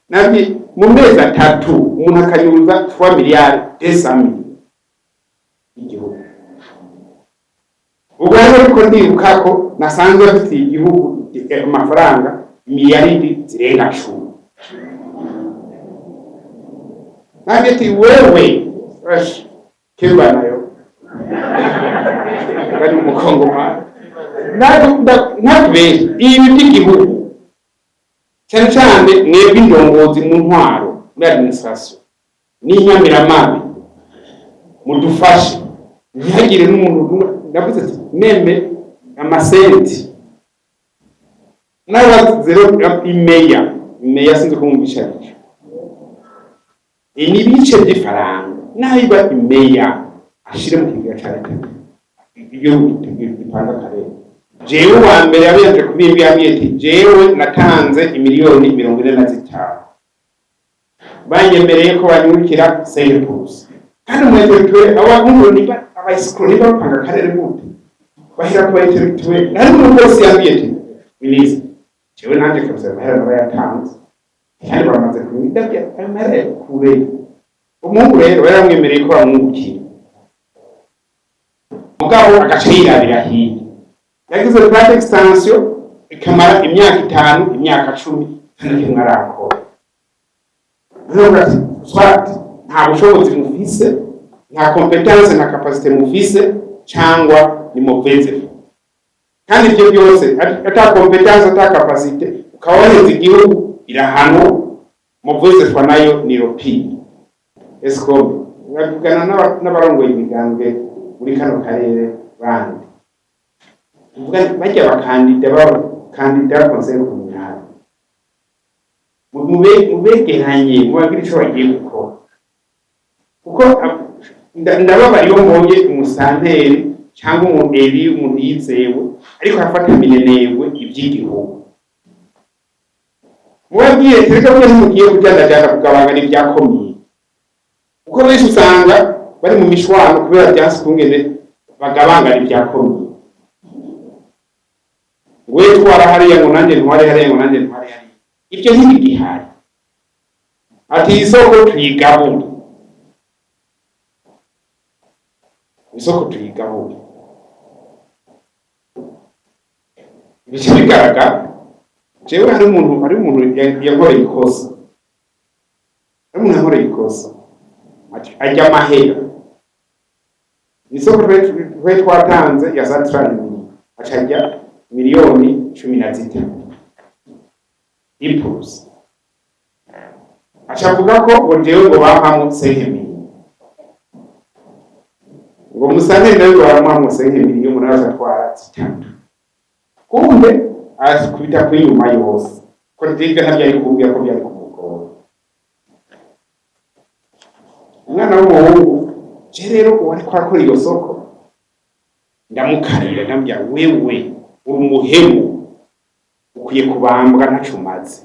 Nabye mu mezi 3 umuntu akanyuruza 3 miliyari 200 millions igihugu. Ubwo rero ariko ndibuka ko nasanzwe bafitiye igihugu amafaranga miliyaridi zirenga 10. Nabye ati wewe keba nayo bari umukongomani ntakubeshye, ibi by'igihugu cyane cyane mwebwe indongozi mu ntwaro muri administration n'inyamiramabi, mudufashe ntihagire n'umuntu. Ndavuze ati même amasenti n'aba zéro imeya imeya, sinzi kumwumvisha ico ni ibice by'ifaranga, naho iba imeya ashire mu kigega ca leta, igihugu gipanga akarere. Jewe wa mbere yabanje kubimbwira, yambwiye ati jewe natanze imiliyoni 45, banyemereye ko banyungukira 5%. Kandi umu intellectuel, abahungu niba aba escrocs, niba bapanga akarere gute, bahera ku ba intellectuel. Hari umuntu wese yambwiye ati minisitiri, jewe nanje kabisa amahera naba yatanze kandi baramaze kumwidabya ayo mahera kure. Umuhungu rero yaramwemereye ko bamwungukira, mugabo agaca yirabira hirya. Yagize plan d'extension ikamara imyaka 5, imyaka 10, nta na kimwe arakora. Noneho ati soit nta bushobozi mufise, nta compétence na capacité mufise, cyangwa ni mauvaise foi. Kandi ibyo byose, ata compétence, ata capacité, ukaba waheze igihugu, irahanwa. Mauvaise foi nayo ni ropire escome. Bavugana n'abarongoye imigambwe muri kano karere bandi. Tuvuga bajya abakandida, b'abakandida conseil communal, mubegeranye, mubabwire ico bagiye gukora, kuko ndababara iyo mbonye umusanteri cyangwa umuntu eri, umuntu yizewe, ariko afata minenegwe iby'igihugu. Mubabwire tereka ko ntimugiye kujandajanda kugabangana ibya komine, kuko benshi usanga bari mu mishwano kubera byanse ukungene bagabangana ibya komine, ngo we twara hariya, ngo nanjye ntware hariya, ngo nanjye ntware hariya. Ibyo ntibigihari. Ati isoko tuyigabure, isoko tuyigabure. Bica bigaragara. Jewe hari umuntu yankoreye ikosa, hari umuntu yankoreye ikosa, ati ajya amahera isoko twari twatanze ya za 30 millions, aca ajya miliyoni 13 ipurusi, aca avuga ko ngo jewe ngo bampamwo 5 millions, ngo musanteri nawe ngo bamuhamwo 5 millions, umuntu aza atwara 3. Kumbe akubita kuri inyuma yose, ko ndivyo ntavyari kumbwira ko byari kumugora. Umwana w'umuhungu, je rero uwo ariko arakora iyo soko ndamukarira, ndamubwira: wewe uri umuhemu, ukwiye kubambwa, ntaco umaze.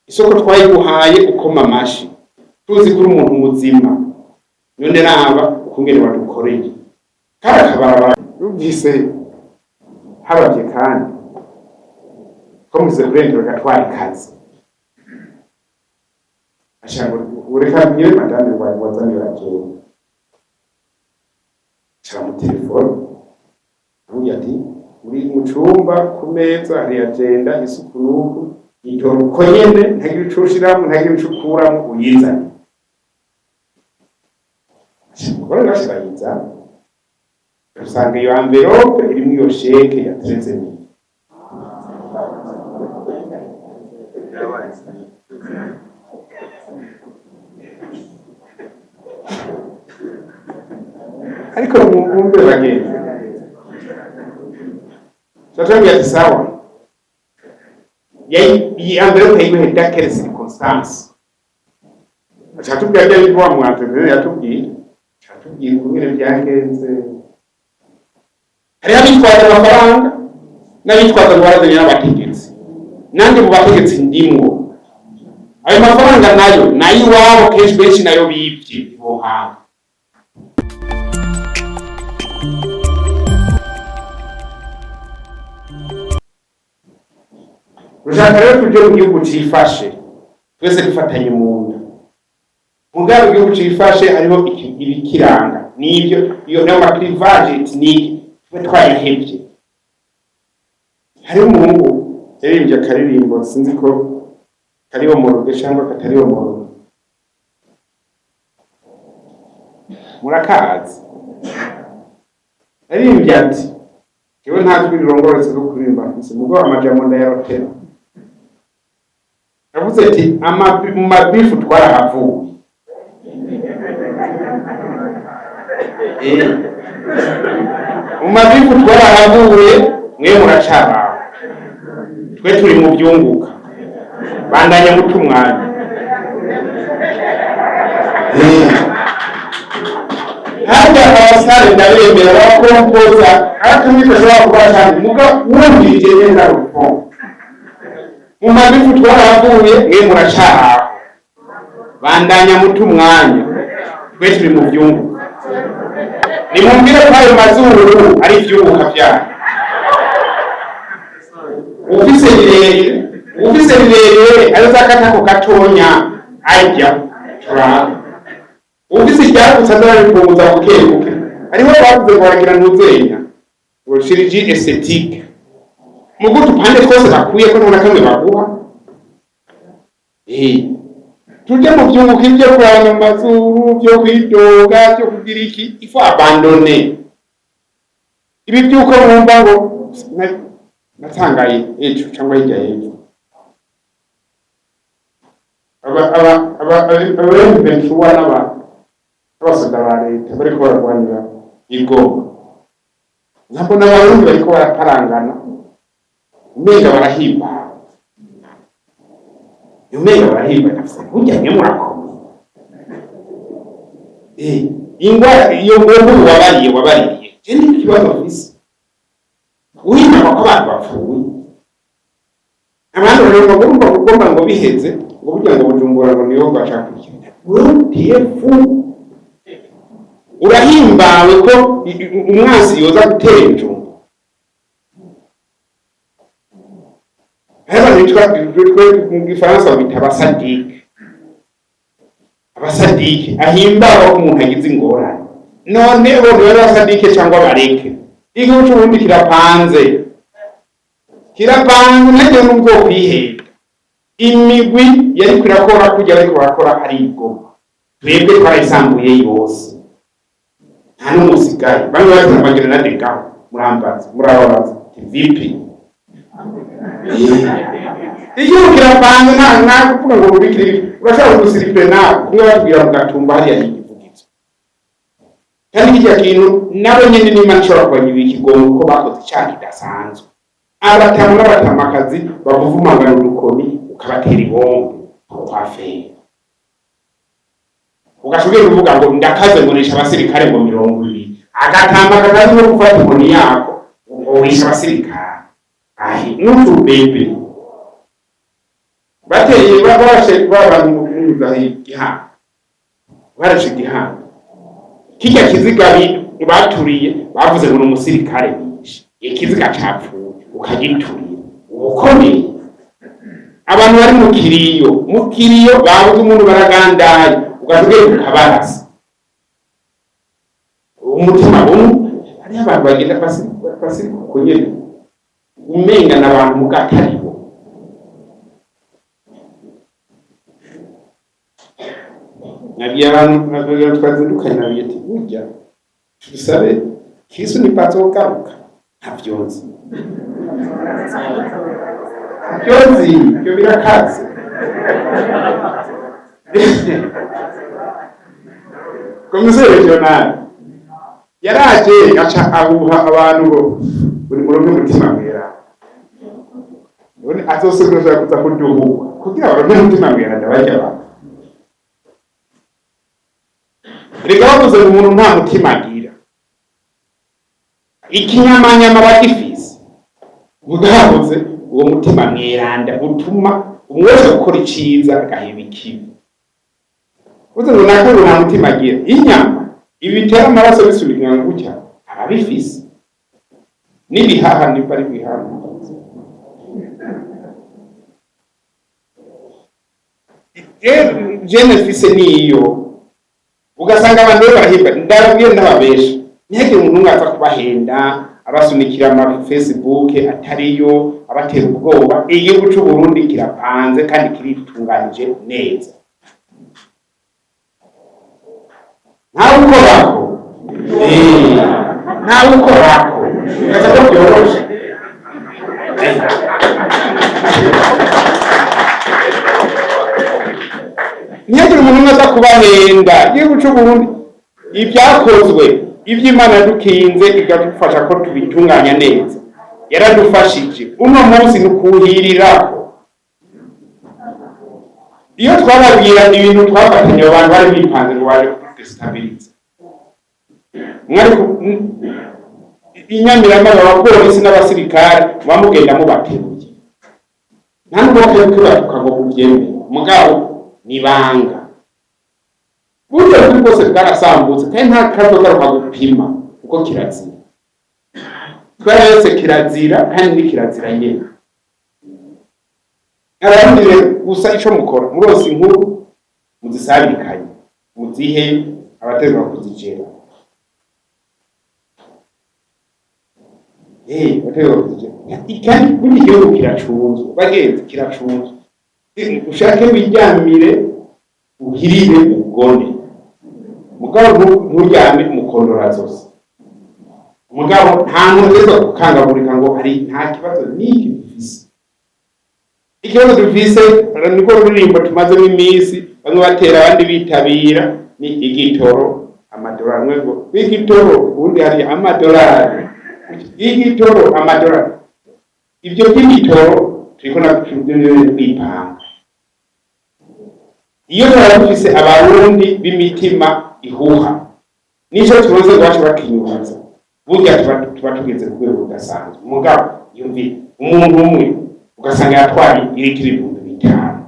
Isoko twayiguhaye ukoma amashi, tuzi ko uri umuntu muzima, none raba ukungene wadukoreye kari akabarabara. Yumvise habavye kandi ko muze kurengera gatwara ikazi, ashaka ureka nyine madame wazanye uragenda cara mu telefone, aramubwira ati uri mu cumba ku meza hari agenda isuku n'uku, itora uko nyene, ntagira ico ushiramwo, ntagira ico ukuramwo, uyizane. Umugore arashirayiza, usanga iyo enveloppe irimwo iyo chèque ya 13 000. Ariko mwumve bagenzi, tatambia ati sawa, iyi enveloppe yiguhe dans quelle circonstance? Acatubwira bya bintu wa mu entrepreneur yatubwiye, acatubwira ukungene byagenze. Hariho abitwaza amafaranga n'abitwaza ngo barazanye n'abategetsi. Nanjye mu bategetsi ndimwo. Ayo mafaranga nayo nayo iwabo, kenshi benshi nayo bibye bohanga. Rushaka rero tuje mu gihugu cifashe. Twese dufatanye mu nda. Mugabo igihugu cifashe hariho ibikiranga nivyo iyo nayo ma clivage ethnique tube twayihevye. Hariho umuhungu yaririmbye akaririmbo, sinzi ko kariho moroge cyangwa katariho moroge, murakazi. Yaririmbye ati jewe nta jwi rirongorotse rwo kuririmba mfise, mugabo amajambo ndayarotera. Yavuze ati mu mabifu twarahavuye. Mu mabifu twarahavuye, mwe muracabaho, twe turi mu byunguka, bandanya muca umwanya. Harya abasare ndabemera bakompoza akamwe gashobora kuba cyane, muga wumvirije neza rupfo. Mu mabifu twarahavuye, mwe muracabaho, bandanya muca umwanya, twe turi mu byunguka. Nimumbwire ko ayo mazuru ari ivyunguka vyanyu. Ufise rirerire, ufise rirerire azakatako gatonya arya turaba. Ufise iryagutse azaripunguza buke buke. Hariho bavuze ngo baragira ntuzenya ngo chirurgie esthétique, mugo utupande twose bakuyeko nta na kamwe baguha. Tuje mu vyunguka, ivyo kuraba mu mazuru, vyo kwidoga, vyo kugira iki, il faut abandonner. Ibi vy'uko mwumva ngo natangaye ejo cyangwa hirya y'ejo, aba aba aba aba M23 n'abasoda ba leta bariko bararwanira igoma, nkabona abarundi bariko baraparangana, umenga barahimbawe, umenga barahimbawe. Ndavuze burya mwe murakomeye. Ingwara iyo ngomba wabariye wabariye, je ni ikibazo mfise uhimba ko abantu bapfuye. Abandi rero ngo urumva kugomba ngo biheze, ngo burya ngo Bujumbura ngo niho bashaka kurya. Wewe fou, urahimbawe ko umwansi yoza gutera ibijumba. Hariho abantu bitwa mu gifaransa babita abasadike. Abasadike ahimbawe ko umuntu agize ingorane. None bo niba ari abasadike cyangwa bareke. Igihugu c'Uburundi kirapanze, kirapanze, ntagira n'ubwo kwihenda. Imigwi yariko irakora kurya bariko barakora ari igoma, twebwe twarayisambuye yose, nta n'umwe usigaye. Bamwe batera amagerenade ngaho, murambaza murababaza ati vipi? Igihugu kirapanze, nta kuvuga ngo rubikire, urashobora kudusirikire nawe kumwe batubwira mu Gatumba hariya higivugizo. Kandi kirya kintu nabo nyene n'Imana ishobora kubagirira ikigongo kuko bakoze icyaha kidasanzwe. Abatamu n'abatamakazi baguvumangana udukoni ukabatera ibombe kwa feri, ugashobora kuvuga ngo ndakaze ngo nishe abasirikare ngo 20, agatamba katazi no gufata inkoni yako ngo wishe abasirikare ahi n'utubebe bateye barashe babantu mu gihanga, barashe igihanga kirya kiziga baturiye, bavuze ngo ni umusirikare bishe ikiziga capfuye, ukagiturira ubukomeye. Abantu bari mu kiriyo, mu kiriyo babuze umuntu baragandaye, ugaca ukabarasa umutima umwe. Hariho abantu bagenda basirika uko nyene, umenga n'abantu mugataribo. Nabwiye abantu twazindukanye, nabwiye ati burya tusabe Kristo ntibazogaruka, ntavyonzi ntavyonzi, ivyo birakaze. Komiseri regional yaraje aca ahuha abantu ngo buri muronke umutima mwera, none azosubira kuza kuduhuha kugira baronke umutima mwera. Ndabarya abantu reka bavuze ngo umuntu nta mutima agira, ikinyamanyama bagifise, mugabuze uwo mutima mweranda utuma umwese gukora iciza agaheba ikibi. Uze ngo nako nta mutima agira, inyama ibitera amaraso bisubira gutya ababifise n'ibihaha nimba ari ibihaha. Jene mfise niyo ugasanga abantu rero barahimba. Ndababwiye ndababesha, ntihagire umuntu umwe aza kubahenda, abasunikira ama Facebook atariyo, abatera ubwoba. Igihugu c'u Burundi kirapanze kandi kiritunganije neza. Ntawe ukorako, ntawe ukorako, ukaza ko byoroshe. Ntihagire umuntu umwe aza kubahenda. Igihugu c'u Burundi ibyakozwe, iby'Imana yadukinze ikadufasha ko tubitunganya neza, yaradufashije. Uno munsi ni ukuhirirako. Iyo twababwira ibintu twafatanye, abo bantu bari bipanze ngo baje kudestabiliza, mwari inyamirama, abapolisi n'abasirikare bamugenda mubateruye, nta nubwo bakwiye kwibatuka ngo mubyemere. Mugabo nibanga burya kuri bwose bwarasambutse, kandi nta kazogaruka gupima kuko kirazira. Twaretse kirazira kandi ni kirazira nyene. Abarundi rero gusa ico mukora, muronse inkuru muzisabikanye, muzihe abategura kuzijera. Abategura kuzijera. Kandi burya igihugu kiracunzwe, bagenzi, kiracunzwe. Ushake wiryamire uhirire ugone, mugabo nturyame umukondora zose. Mugabo nta muntu utegerezwa gukangagurika ngo hari nta kibazo n'iki dufise. Ikibazo dufise niko ruririmbo tumazemo iminsi, bamwe batera abandi bitabira, ni igitoro, amadolari. Umwe ngo igitoro, ubundi hari amadolari, igitoro, amadolari. Ibyo by'igitoro turiko kwipanga. Iyo twaba dufise abarundi b'imitima ihuha, nico turonse ngo bace bakinyuza, burya tuba tugeze ku rwego rudasanzwe. Mugabo yumvi umuntu umwe ugasanga yatwaye iritiro 5000,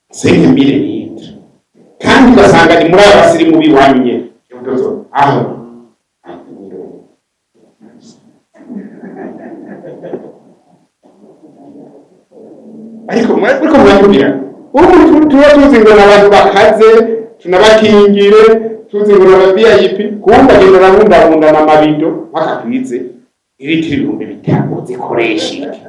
5000 litre, kandi ugasanga ni muri aba basirimu b'iwanyu nyene. Aho ariko muranyumvira, ubu tuba tuzi ngo n'abantu bakaze tunabakingire, tuzi ngo n'aba VIP, kumva agenda arabundabunda n'amabido mpaka kwize iritiro 5000 uzikoresha iki?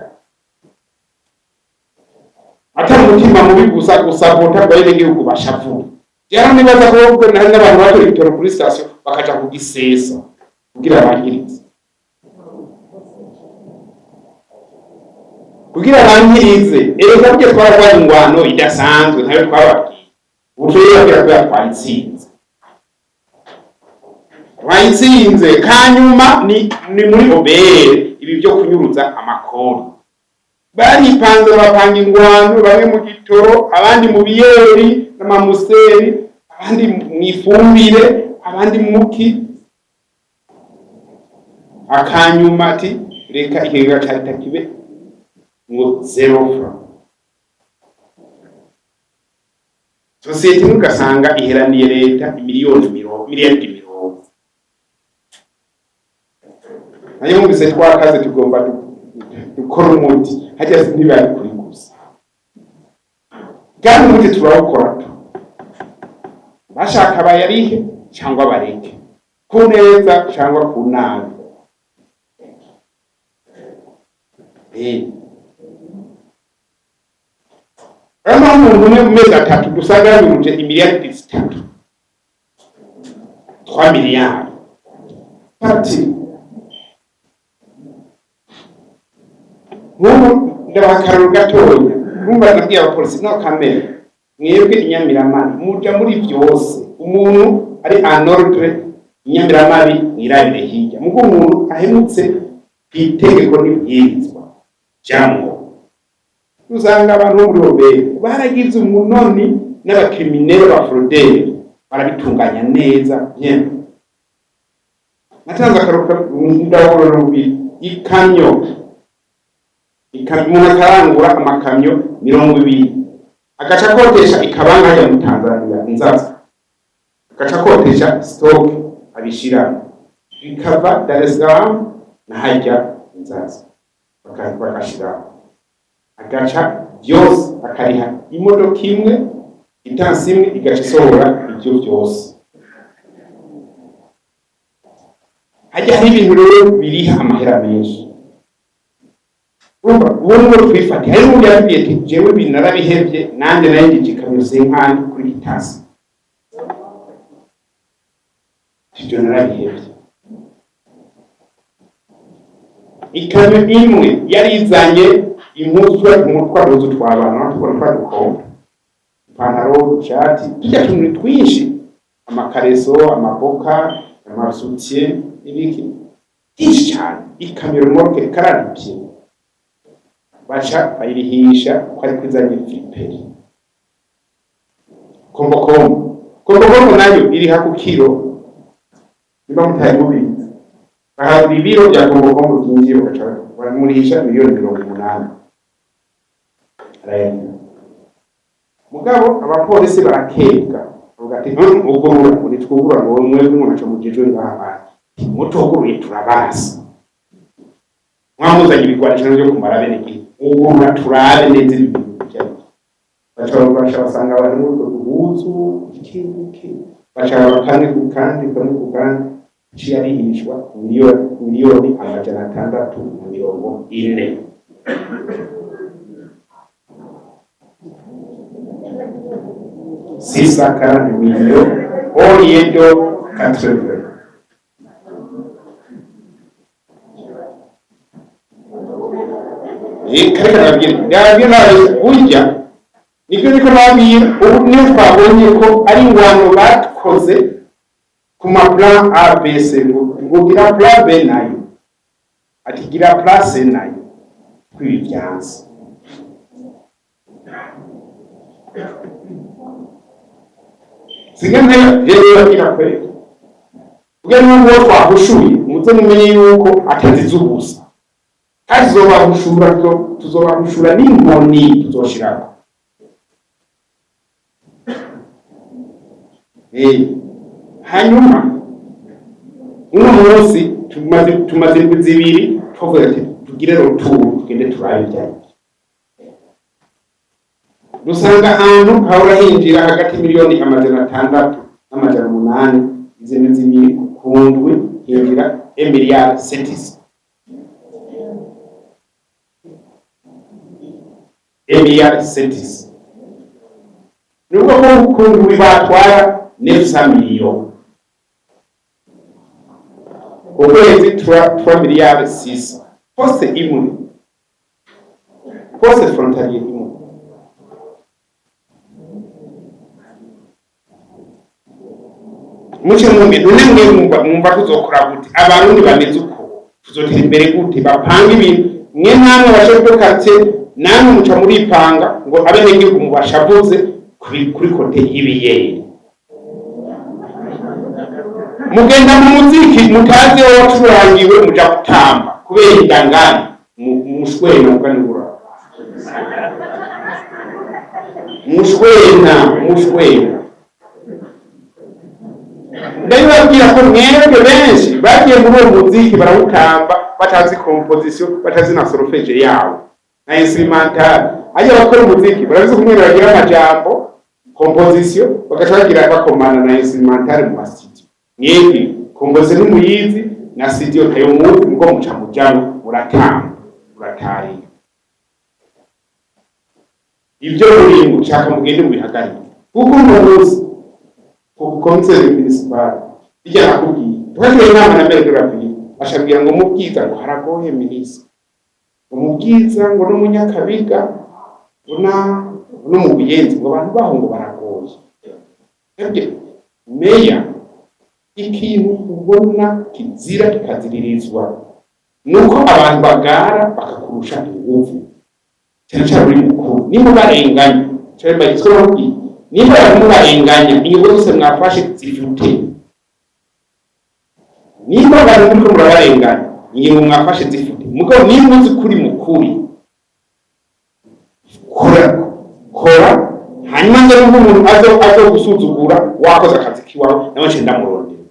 Atari umutima mubi gusa gusabota ngo abenegihugu bashavure. Rero nibaza ko hari n'abantu batora ibitoro kuri sitasiyo bakaja kugisesa kugira bangirize, kugira bankirize. Erega burya twararwanye ingwano idasanzwe, ntayo twababwiye. Ubu turababwira ko twayitsinze, twayitsinze. Kanyuma ni muri obere ibi byo kunyuruza amakori. Baripanze bapanga ingwano, bamwe mu gitoro, abandi mu biyeri n'amamuseri, abandi mu ifumbire, abandi muki. Akanyuma ati reka ikigega ca leta kibe ngo zero franc. Sosiyete imwe ugasanga iheraniye leta imiliyoni mirongo, miliyaridi mirongo. Nayo mwumvise twakaze, tugomba dukora umuti hajya ntibari kuri gusa, kandi umuti turawukora tu bashaka bayarihe cyangwa bareke, ku neza cyangwa ku nabi. Urabona umuntu umwe mu mezi 3 dusanga yanyuruje imiliyaridi 3, 3 miliyari pati. Nk'ubu ndabaha akarorero gatoya. Numva nabwiye abapolisi no kamere, mwebwe inyamiramabi muja muri byose. Umuntu ari en ordre, inyamiramabi mwirabire hirya, mugo umuntu ahemutse kw'itegeko n'ibwirizwa jamwo, usanga abantu bo muri Robert baragize umunoni n'abakriminere ba fraudeur, barabitunganya neza bien. Natanze akarorero ndabona rubiri, ikamyo, umuntu akarangura amakamyo 20, agaca akodesha ikabanga hajya mu Tanzania inzaza, agaca akodesha stock, abishira bikava Dar es Salaam na hajya inzaza bakashira. Agaca byose akariha imodoka imwe, quittance imwe igaca isohora ibyo byose. Hajya hari ibintu rero biriha amahera menshi. Urumva uwo niwo twifatiye. Hari n'undi yatubwiye ati: "Jewe ibi narabihevye, nanjye narinjije ikamyo cinquante kuri quittance, ibyo narabihevye." Ikamyo imwe yarizanye impuzu, twa duhuzu tw'abana, tubona twadukombe, ipantaro, ishati, tujya tuntu twinshi, amakareso, amaboka, amasutiye n'ibiki byinshi cyane. Ikamyo remorque kararibye, baca bayirihisha ko ariko izanye friperie. Kombokombo, kombokombo nayo iriha ku kiro. Niba mutari mubizi, bahabwa ibiro bya kombokombo byinjiye, bagaca baramurisha miliyoni 80, arayariha. Mugabo abapolisi barakebwa, bavuga ati: "Ugurura." Ngo nitwugurura, ngo mwebwe ngo naco mujejwe ngaha bandi mutuguruye turabarasa, mwamuzanye ibigwanisho byo kumara bene gihugu, ugurura turabe neza ibi bintu byari. Baca basanga abantu muri utwo duhuzu iki iki, baca kamwe ku kandi, kamwe ku kandi, ciye arihishwa miliyoni 640. 640 millions au lieu de 80. Kare nababwira, nababwira nabi burya nibyo niko nababwira. Ubu niyo twabonye ko ari ingwano bakoze ku ma plan A, B, C, ngo gira plan B nayo, ati gira plan C nayo, kwibi vyanse. Singa ntayo rero babwira kweri kugira n'ubwo twahushuye, muze mumenye yuko atazize ubusa, kandi tuzobahushura, tuzobahushura n'inkoni tuzoshirako. Hanyuma uno munsi tumaze indwi 2 tuvuga ati tugire retour, tugende turabe ibyayo. Dusanga ahantu hahora hinjira hagati miliyoni 600 n'800, izi ndwi 2 ku ndwi hinjira 1 miliyari 700, 1 miliyari 700. Nubwo ko ku ndwi batwara 900 miliyoni, ku kwezi 3 miliyari 6, poste imwe, poste frontalier imwe. Muce mwumve none mwe mwumva tuzokora gute? Abarundi bameze uko tuzotera imbere gute? Bapanga ibintu mwe namwe bashe de quartier, namwe muca muripanga ngo abenegihugu mubashavuze kuri côté y'ibiyeri, mugenda mu muziki mutazi wo wacurangiwe, muja gutamba kubera indangani mushwena mukanibura mushwena mushwena. Ndabibabwira ko mwebwe benshi bagiye muri uwo muziki barawutamba batazi composition, batazi na solfège yawo na instrumental. Ajya bakora umuziki barabizi kumwe, bagira amajambo, composition, bagaca bagira bakomana na instrumental mu studio. Mwebwe composition ntimuyizi, na studio ntayo muzi, mugo muca mujamwo muratamba, muratariga ibyo murimo. Shaka mugende mubihagarike, kuko uno munsi ku conseil municipal bijya nakubwiye, twagiye inama na maire de la ville, ashabwira ngo mu Bwiza ngo haragoye ministre, ngo mu Bwiza ngo no mu Nyakabiga ngo na no mu Buyenzi ngo abantu baho ngo baragoye. Ebye meya, ikintu ubona kizira kikaziririzwa nuko abantu bagara bakakurusha ingufu, cyane cyane uri mukuru. Nimba barenganya cyane bagizwe no nimba abantu mubarenganya, ingingo zose mwafashe zifute. Nimba abantu muriko murabarenganya, ingingo mwafashe zifute. Mugabo nimba uzi kuri mukuri, kora kora. Hanyuma nze numva umuntu azo gusuzugura wakoze akazi kiwawe, nawe nce ndamurondera.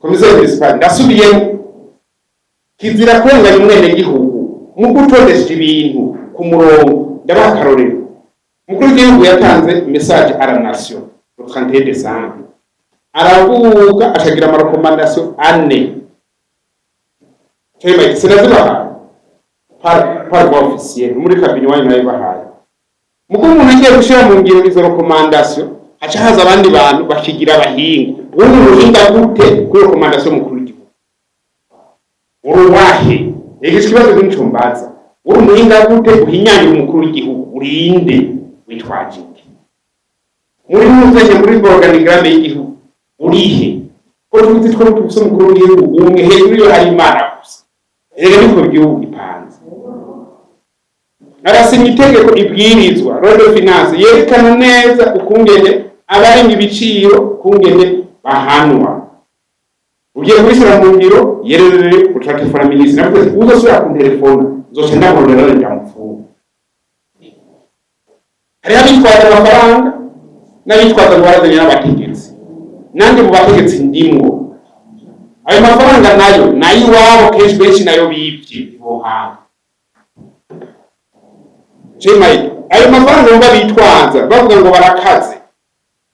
Commissaire municipal, ndasubiyemo. Kizira kurenganya umwenegihugu mu gutondesha ibintu ku murongo. Ndabaha akarorero: umukuru w'igihugu yatanze message à la nation le 31 décembre, aravuga ashagira ama recommandations ane. Cyo sinazibahaye par voie officielle muri cabinet wanyu, nayibahaye. Muko umuntu agiye gushyira mu ngiro izo recommandations, haca haza abandi bantu bakigira abahinga. Ubundi ubuhinga gute kuri recommandation y'umukuru w'igihugu? Uruwahe? Ego, ikibazo nk'ico mbaza: uri umuhinga gute uhinyanyura umukuru w'igihugu? Urinde? Witwaje iki? Muri muzenye muri organigramme y'igihugu urihe? Ko tuzi two tufise umukuru w'igihugu umwe, hejuru yo hari Imana gusa. Erega niko igihugu gipanze. Arasinya itegeko, ibwirizwa loi de finances, yerekana neza ukungene abarenga ibiciro ukungene bahanwa. Ugiye kubishyira mu ngiro, yererere uca telefona minisitiri. Navuze uzosubira ku telefone, nzoca ndamurondera, ndamufunga. Hariho abitwaza amafaranga n'abitwaza ngo barazanye n'abategetsi. Nanjye mu bategetsi ndimwo. Ayo mafaranga nayo nayo iwabo, kenshi benshi nayo bibye bohanga. Cemaye ayo mafaranga bumva bitwaza bavuga ngo barakaze,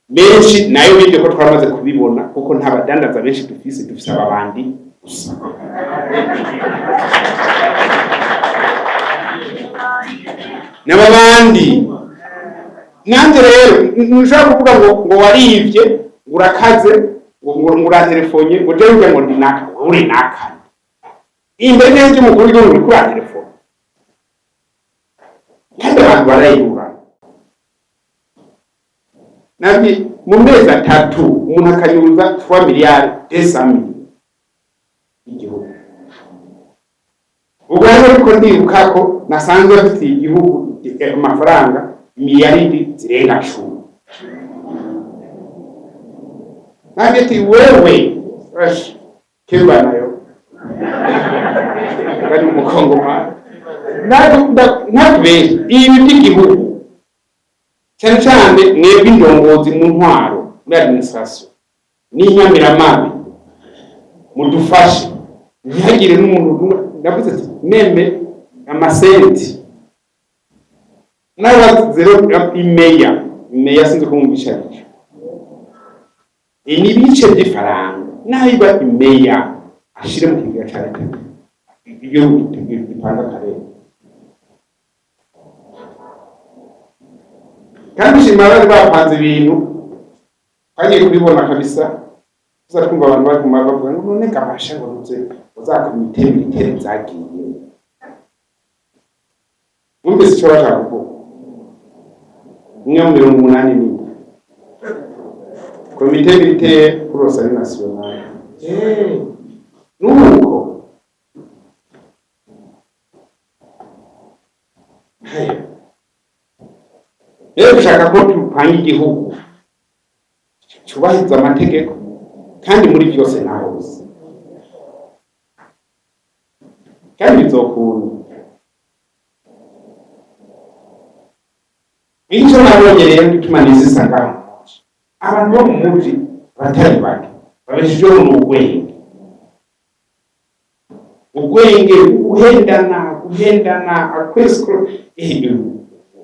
menshi nayo bibye, ko twamaze kubibona, kuko nta badandaza benshi dufise, dufise ababandi gusa n'ababandi. Nanjye rero ntushobora kuvuga ngo warivye, ngo urakaze, ngo urantelefonye, ngo jewe ngo ndi naka, uri naka imbere neza y'umukuru w'igihugu uriko urantelefona, kandi abantu barayibura. Nabye mu mezi 3 umuntu akanyuruza 3 miliyari 200 millions igihugu. Ubwo rero ariko ndibuka ko nasanzwe bafitiye igihugu amafaranga miliyaridi zirenga 10. Nanjye ati wewe kemba nayo kari umukongomani ntakubeshye. Ibi by'igihugu, cyane cyane mwebwe indongozi mu ntwaro, muri administration n'inyamiramabi, mudufashe ntihagire n'umuntu n'umwe. Ndavuze ati même amasenti n'aba zero imeya imeya, sinzi ko mwumvisha aricyo ni ibice by'ifaranga, naho iba imeya ashire mu kigega ca leta, igihugu gipanga akarere. Kandi shima bari bapanze ibintu, twagiye kubibona kabisa. Tuza twumva abantu baguma bavuga ngo none gabasha ngo nuze uzakomite militaire zagiye. Mwumvise icyo bashaka kuvuga? Umwe mu 84 comité militaire pour le salut national. Nuko rero dushaka ko tupanga igihugu cyubahiriza amategeko kandi muri byose na hose, kandi bizokunda. Icyo nabonye rero gituma nizisa ngaho mu muji, abantu bo mu muji batari bake babeshejweho n'ubwenge, ubwenge guhendana, guhendana akwesiko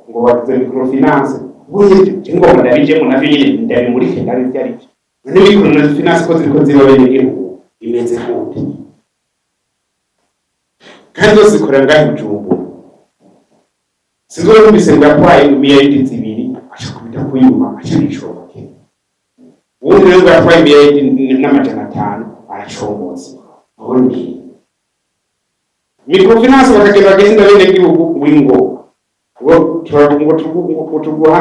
ngo bavuze microfinance. Ubuye ngomba ndabijemo navyo nyene, ndabimurike, ndabivyo ari byo. None microfinance ko ziriko ziba bene gihugu imeze gute? Kandi zose zikorera ngaho i Bujumbura. Sinzi uwo numvise ngo yatwaye miliyaridi 2, aca kubita kuyuma, aca aricomoke. Uwundi rero ngo yatwaye miliyaridi n'500, aracomotse. Ubundi microfinance bakagenda bagahenda bene gihugu wingo ngo ngo tuguha,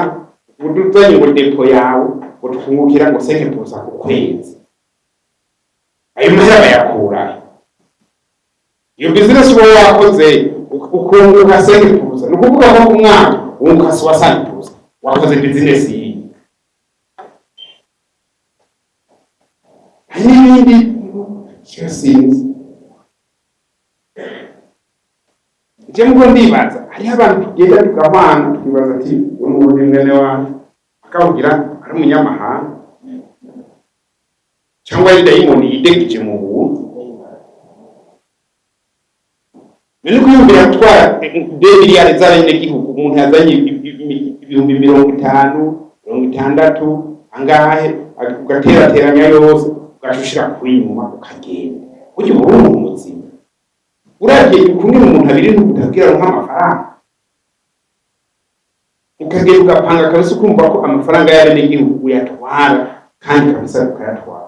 ngo tuzanye ngo dépôt yawe, ngo tukungukira ngo 5% ku kwezi. Ayo mahera bayakura iyo business uba wakoze ukunguka 5%, ni ukuvuga ko ku mwaka wunguka 60%. Wakoze business yiyi? Hari n'ibindi sinzi. Je mugo ndibaza hariho abantu tugenda tugahwana, tukibaza ati uwo ni mwene wacu, akawugira ari umunyamahanga cyangwa ari dayimoni yidegije mu buntu. None kwiyumvira gutwara 2 miliyari z'abenegihugu, umuntu yazanye 50,000, 60 angahe, ugaterateranya yose, ugaca ushira kuri inyuma ukagenda. Burya uba uri umuntu muzima, uravye ukuntu umuntu abiri utagira nk'amafaranga, ukagenda ugapanga kabisa, ukumva ko amafaranga y'abenegihugu uyatwara kandi kabisa ukayatwara.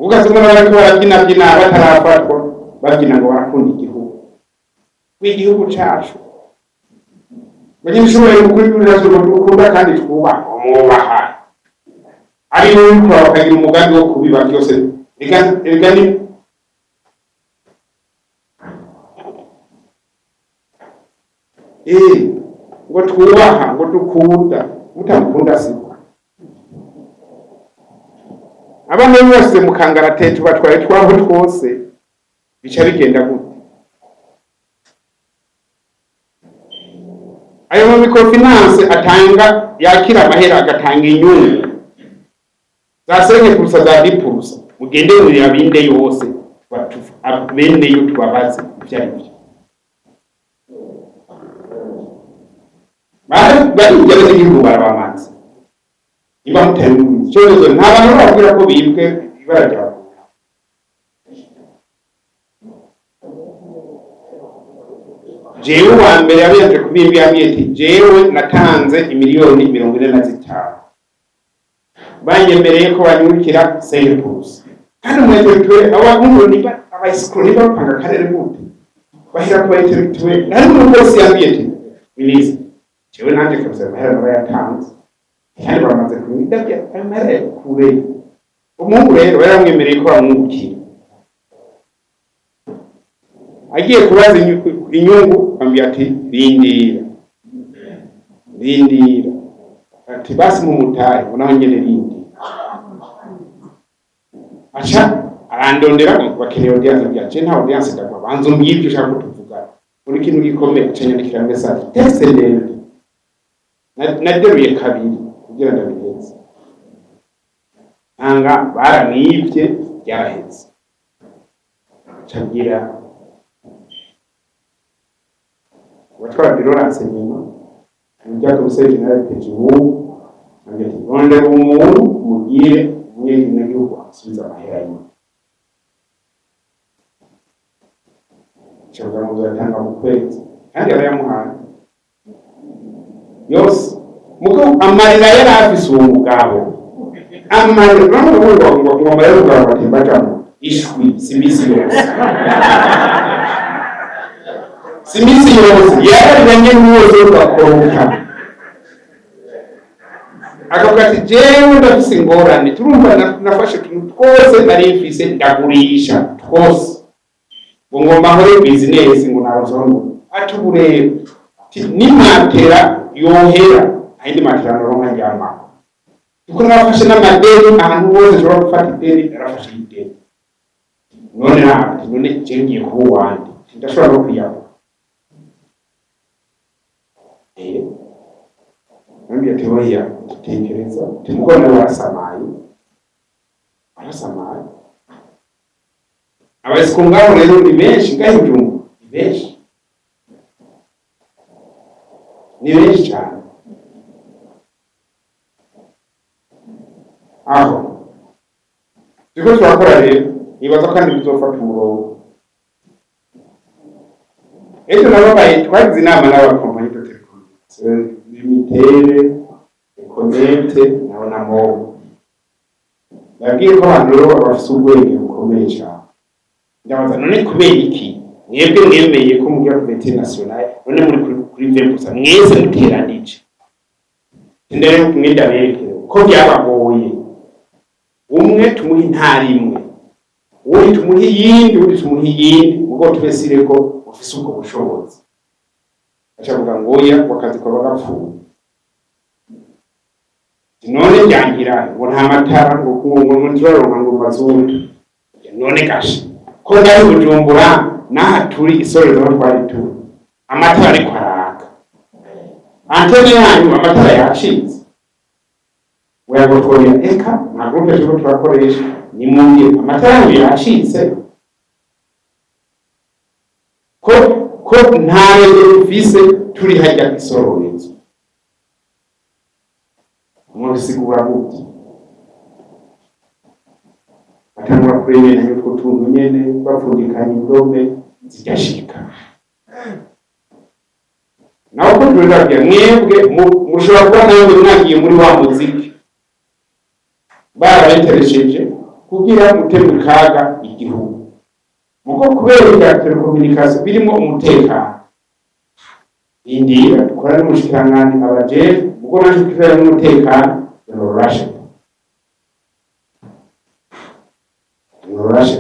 Ugasanga bariko barabyinabyina batarafatwa, babyina ngo barakunda igihugu, w'igihugu cacu. Banyeshure, ukuri ibibazo dukunda kandi twubaha, mwubaha ari n'ubikora bakagira umugambi wo kubiba byose. Rega ni ngo twubaha, ngo dukunda, mutamukunda siko. Abana bose mu kangaratete batwaye twabo twose, bica bigenda gute? Ayo ma microfinance atanga, yakira amahera, agatanga inyungu za 5%, za 10%. Mugende muyabinde yose, beneyo tubabaze ivyo ari byo. Baribye abenegihugu, barabamaze. Niba mutari ikibazo, nta bantu bababwira ko bibwe ibara rya. Jewe wa mbere yabanje kubimbi yambwiye ati: "Jewe natanze imiliyoni 45, banyemereye ko banyungukira 5%." Kandi umu intellectuel, abahungu niba abayisikoro niba bapanga akarere gute, bahera ku ba intellectuel. Hari umupolisi yambwiye ati: "Minisitiri, jewe nanje kabisa amahera nabayatanze kandi bamaze kumwidabya ayo mahera kure." Umuhungu rero yaramwemereye ko bamwungukira, agiye kubaza inyungu, ambwira ati: "Rindira, rindira." Ati: "Basi mumutahe." Ngo naho nyene rindira, aca arandondera ngo bakeneye audience. Ambwira: "Je nta audience ndagwa, banza umbwire ibyo ushaka ko tuvugana muri kintu gikomeye." Aca nyandikira message, texte ndende. Naderuye kabiri kugira ndabiheze, ntanga baramwibye, byaraheze. Aca abwira uwatwara bureau renseignement bya commissaire général PGU, ambwira ati: "Rondera umuntu mubwire umunyagihugu asubize amahera yiwe." Aca ngo uzatanga mu kwezi, kandi yarayamuhaye yose. Muko amarira yari afise uwo mugabo, amarira, urabona ngo amarira y'umugabo batemba ajamwo ishwi. Si imisi yose, si imisi yose yararanye n'uwose ugakoroka, akavuga ati: "Jewe ndafise ingorane, turumva nafashe utuntu twose nari mfise ndagurisha twose, ngo ngomba nkore business, ngo naronse ngo." Ati: "Ubu rero nimatera yohera, ayindi matera noronka ndyamako, kuko narafashe n'amadeni ahantu hose nshobora gufata ideni, narafashe ideni. None ntabwo, none jewe ngiye kuba uwande, ndashobora no kwiyahura." Nambwiye ati: "Oya, tekereza." Ati: "Nawe warasamaye, warasamaye." Abayisiko ngaho rero ni benshi ngaho ibyungu, ni benshi, ni benshi cyane. Aho turiko turakora rero, nibaza kandi bizofata umurongo. Ejo nababaye, twagize inama n'abakompanyi de télécommunication, Lumitel, Econet na Onamob. Babwiye ko abantu rero bafise ubwenge bukomeye cyane. Ndabaza: "None kubera iki mwebwe mwemeye ko mugira couverture nationale, none muri kuri 20% mwese muteranije?" Ndere kumwe ndaberekere ko byabagoye. Umwe tumuha intara imwe, uwundi tumuha iyindi, uwundi tumuha iyindi, mugo tubesire ko ufise ubwo bushobozi. Aca avuga ngo oya, ngo akazi kaba gapfuye. None byangira ngo nta matara, ngo ntituraronka ngo mazutu. None gashe ko ngari Bujumbura n'aha turi isorero aho twari turi, amatara ariko araka, antene yanyu amatara yacitse. Oya, ngo twongera, eka nta groupe turiko turakoresha, nimumbwire amatara yanyu yacitse. Ko nta réseau dufise turi hajya kw'isororezo, mwobisigura gute? Batangura kuremeranya utwo tuntu nyene, bapfundikanya indome zigashika. Naho ko tubibabwira, mwebwe mushobora kuba namwe mwagiye muri wa muziki, barabeteresheje kugira mute mu kaga igihugu. Muko kubera ibya télécommunication birimo umutekano, indira dukora n'umushikiranganji abajejwe, muko naje kubera n'umutekano, norashe norashe.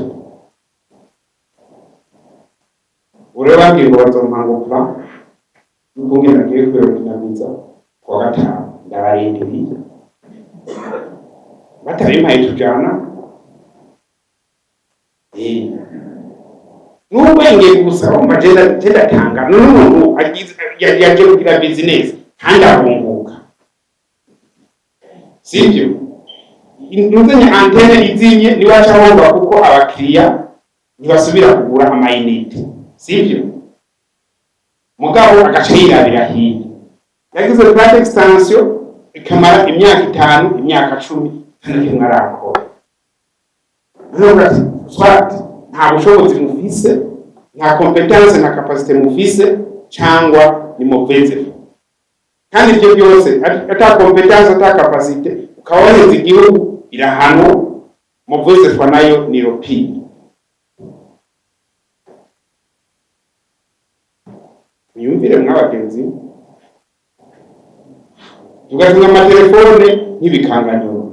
Urebe, babwiye ngo bazompa ngo plan y'ukungene bagiye kwirodinamiza kuwa gatanu. Ndabarindiriye, batabimpaye tujana. N'ubwenge gusa, urumva je ndatanga none umuntu yaje kugira business kandi arunguka, sibyo? Ntuzanye antenne izimye, niwaca wumva, kuko abakiriya ntibasubira kugura ama unités, sibyo? Mugabo agaca yirabira hirya, yagize plaque extension ikamara imyaka 5, imyaka 10, nta na kimwe arakora. Noneho ati soit nta bushobozi mufise, nta compétence na capacité mufise, cyangwa ni mauvaise foi. Kandi ibyo byose, ata compétence, ata capacité, ukaba waheze igihugu, irahanwa. Mauvaise foi nayo ni le pire. Mwiyumvire mwabagenzi, tugatunga amatelefone nk'ibikanganyoni.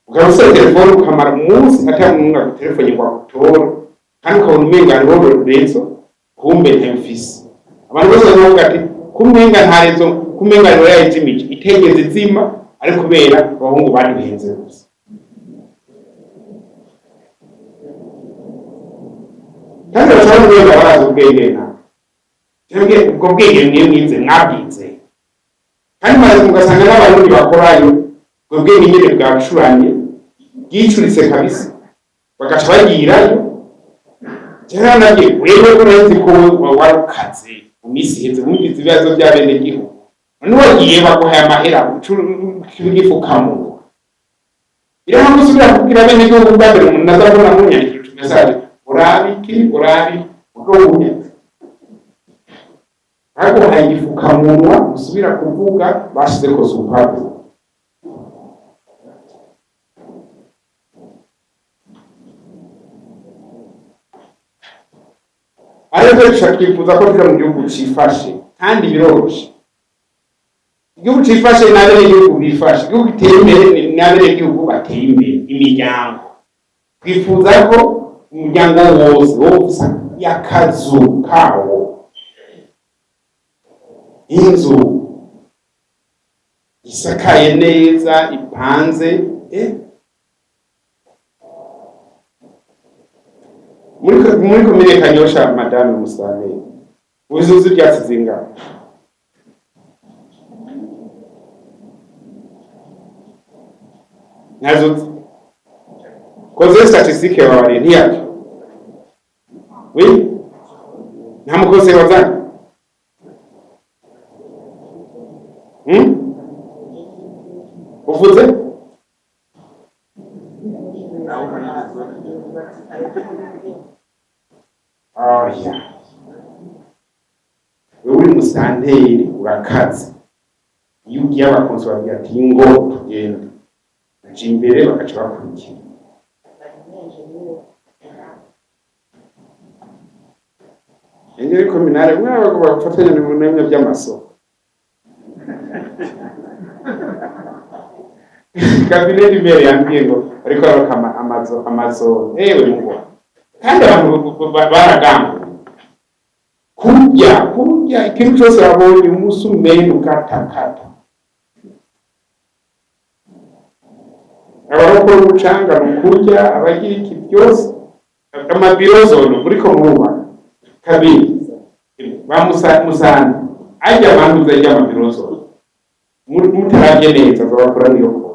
Ukaba ufite telefone ukamara umunsi ata muntu agutelefone ngo agutore, kandi ukabona umenga hariho réseau, kumbe ntayo ufise. Abantu bose baravuga ati kumenga nta réseau, kumenga hariho yayizimije, itegeze izima, ari kubera abahungu baduhenze gusa. Kandi bashobora kubenga barazi ubwenge nka twebwe. Ubwo bwenge mwe mwize, mwabwize, kandi maze mugasanga n'Abarundi bakorayo, ubwo bwenge nyene bwacuranye, bwicuritse kabisa, bagaca bagirayo. Jewe nabye wewe ko nari ko warukaze mu minsi iheze, wumvise ibibazo by'abenegihugu, none wagiye baguhaye amahera igifukamunwa, iraho gusubira kubwira abenegihugu bwa mbere. Umuntu azabona munyandikira utu message, urabe iki, urabe ubwo baguhaye igifukamunwa, usubira kuvuga bashizeko soupape. Ariko twe twifuza ko tuja mu gihugu cifashe, kandi biroroshe. Igihugu cifashe n'abenegihugu bifashe, igihugu giteye imbere n'abenegihugu bateye imbere. Imiryango, twifuza ko umuryango wose woba ufise akazu kawo, inzu isakaye neza, ipanze. Muri komine Kanyosha, madame Musane, uzuzi ibyatsi zingana? Ntazuzi koze statistique wawe ntiyacyo. Oui, nta mukozi wazanye. Uvuze? Oya, wewe uri musanteri, urakaze. Iyo ugiye, abakonsi babwira ati ngo tugende, baca imbere, bagaca bakurikira. Ingénieur communal mwaba bafatanya n'ibintu by'amasoko, cabinet maire yambwiye ngo ariko araka amazo amazo ewe ngo kandi abantu baragambuye kurya ikintu cyose babonye, umusumeni ukatakata, abarokora umucanga mu kurya, abagira iki byose, amabiro zone muriko murubaka kabiri ba Musana ajya abanduza ajya amabiro zone, mutaravye neza azabakora niyo ko.